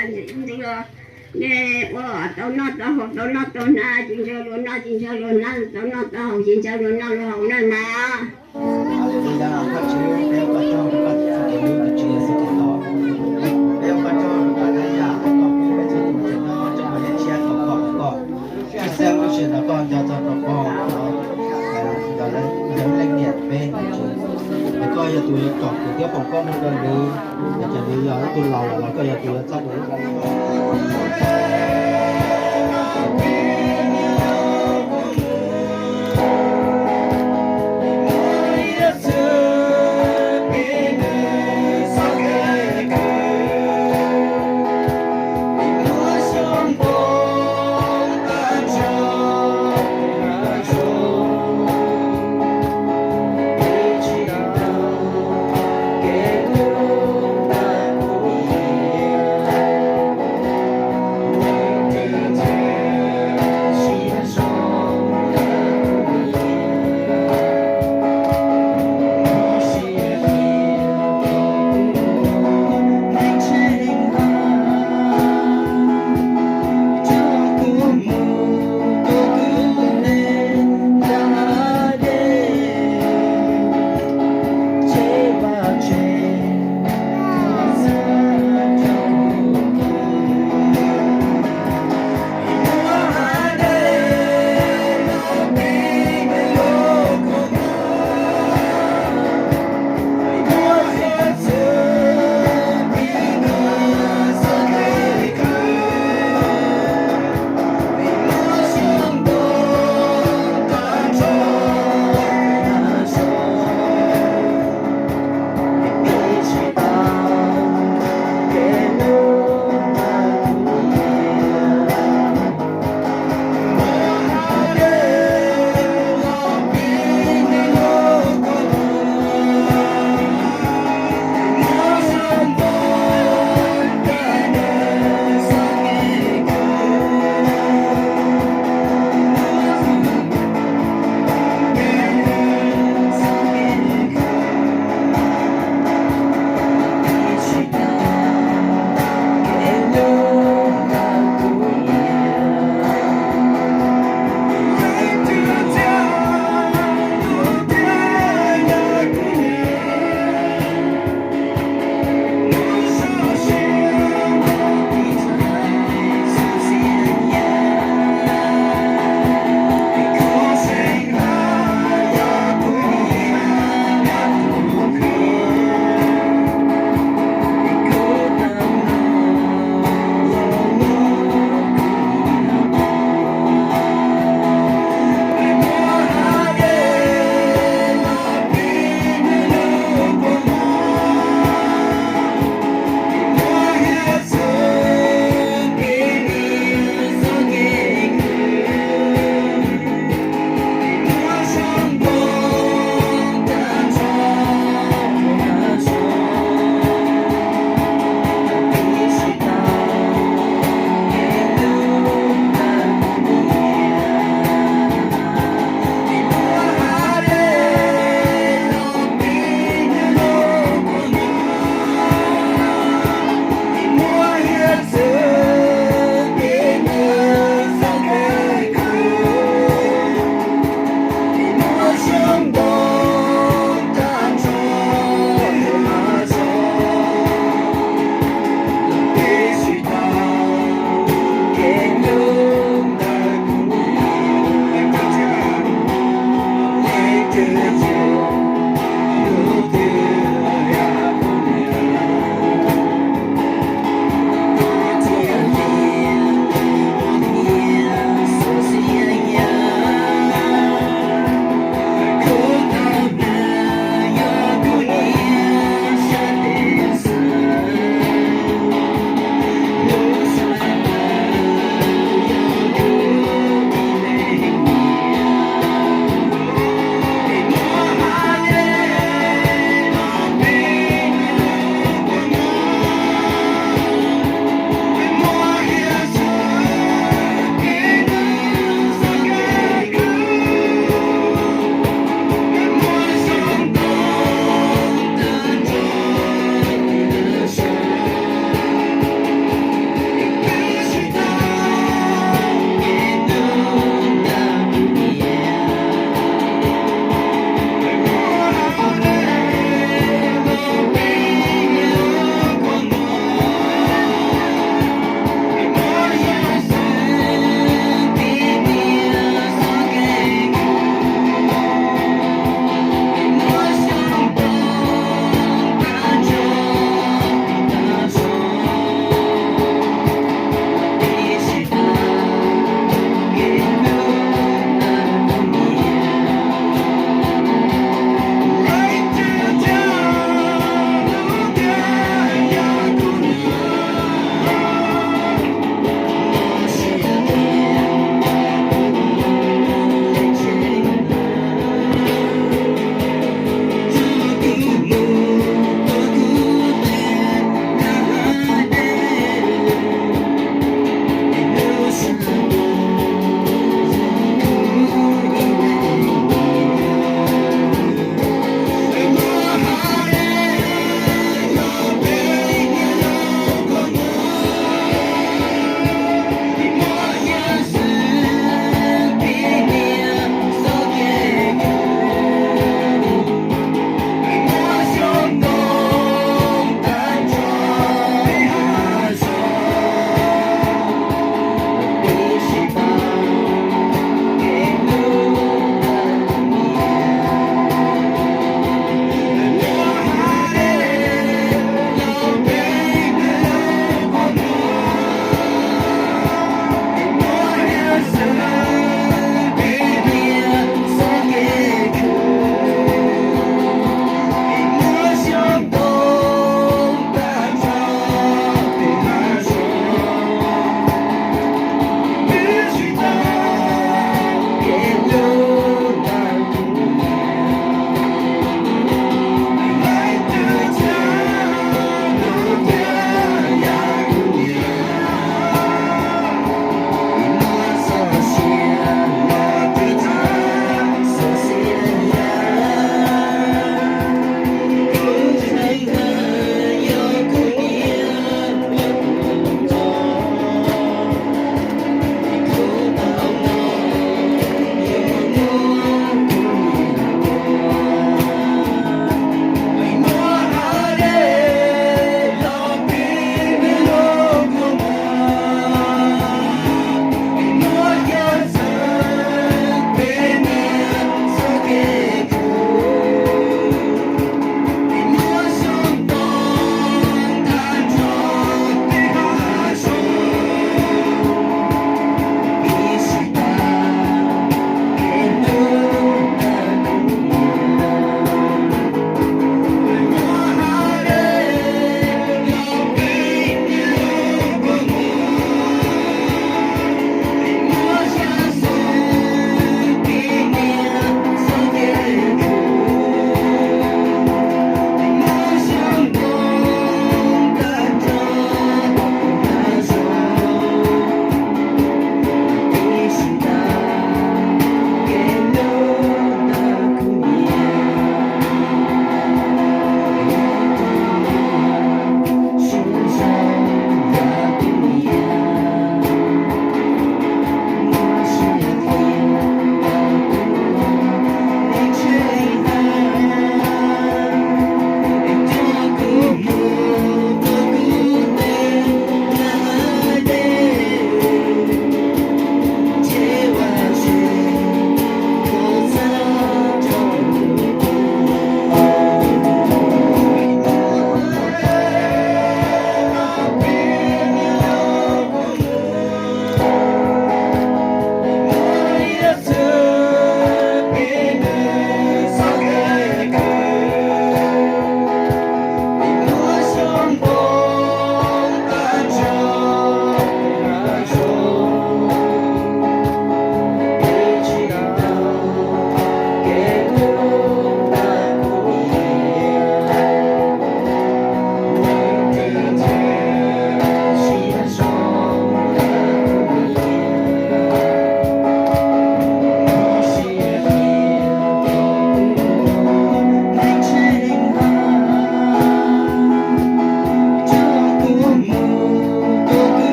Ntxim ntxim los nej ua tau noj tau haus, tau noj tau hnav, tsis ntshaw luag noj tsis ntshaw luag hnav, tau noj tau haus tsis ntshaw luag noj luag haus na mas. Haleluya, Koj Tswv, peb ua koj tsaug rau koj txoj kev hlub, tus Tswv Yexus Khetos. Peb ua koj tsaug rau koj txhua yam, koj pub peb txhua tus tsev nyob, koj muaj nyiaj tshiab tau koj ua koj. Tshwj xeeb lub sij hawm no koj nco txog rau pog, yog lub leej niam peb, tus Tswv, es koj yog tus yuav tsom kwm thiab foom koob hmoov rau nws, es ces nws yog ib tug laus lawm los koj yog tus yuav txhawb nqa.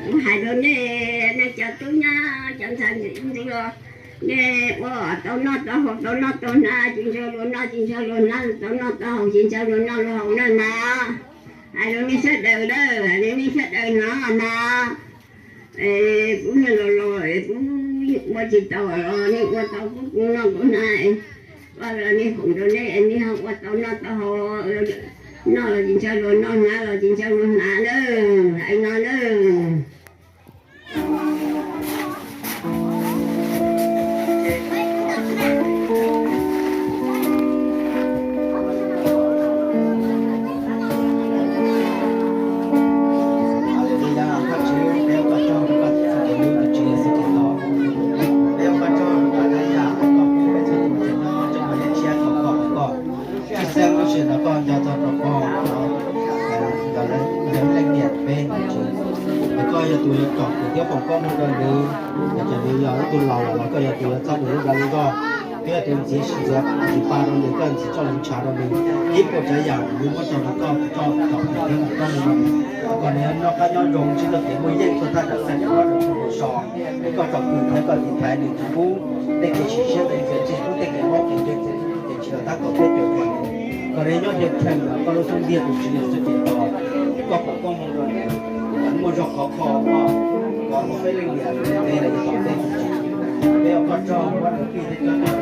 Kuv hais rau nej, nej cov tub nyab cov ntxhais ntxim ntxim os, nej ua tau noj tau haus, tau noj tau hnav, tsis ntshaw luag noj tsis ntshaw luag hnav, tau noj tau haus tsis ntshaw luag noj luag haus na mas. Hais rau nej sawv daws lawm, hais rau nej sawv daws no mas. Es kuv niag los los es kuv ua tsis tau los nej ua tau kuv, kuv noj kuv hnav, ua los nej foom rau nej, nej ho ua tau noj tau haus, noj los tsis ntshaw luag noj, hnav los tsis ntshaw luag hnav na, hais no na. Tsis xeeb lub sij hawm no koj nco txog rau koj, yog lawv leej niam peb ntawd tsis, es koj yog tus yuav kom kuv thiab foom koob hmoov rau nws, es ces nws yog ib tug laus lawm los koj yog tus yuav txhawb nws lub dag lub zog, thiab yog tus ntxiv ntxiv pa rau nws, koj ntxiv txoj lus ntshav rau nws, ib puas tsav yam nws muab tso rau koj, koj kom kuv thiab foom koob hmoov rau nws, kom nws noj qab nyob zoo, ntsib txoj kev muaj yeej txog thaj tsam xeeb rau koj rau txhua lub zos, es koj tsom kwm thiab koj tiv thaiv nws tsis pub tej kev sim siab ntawd ntxias, tsis pub tej kev mob kev nkeeg ntxias, tsis los tab kaum peb caug rau nws, kom nws nyob nce rhees ntawm koj lub xub ntiag tus Tswv Yexus Khetos, koj foom koob hmoov rau nws, kom nws muaj zog khov kho, kom muaj peb leej niam peb txiv los yog tom ntej tus Tswv, peb ua koj tsaug, muab nws tij thiab cov tij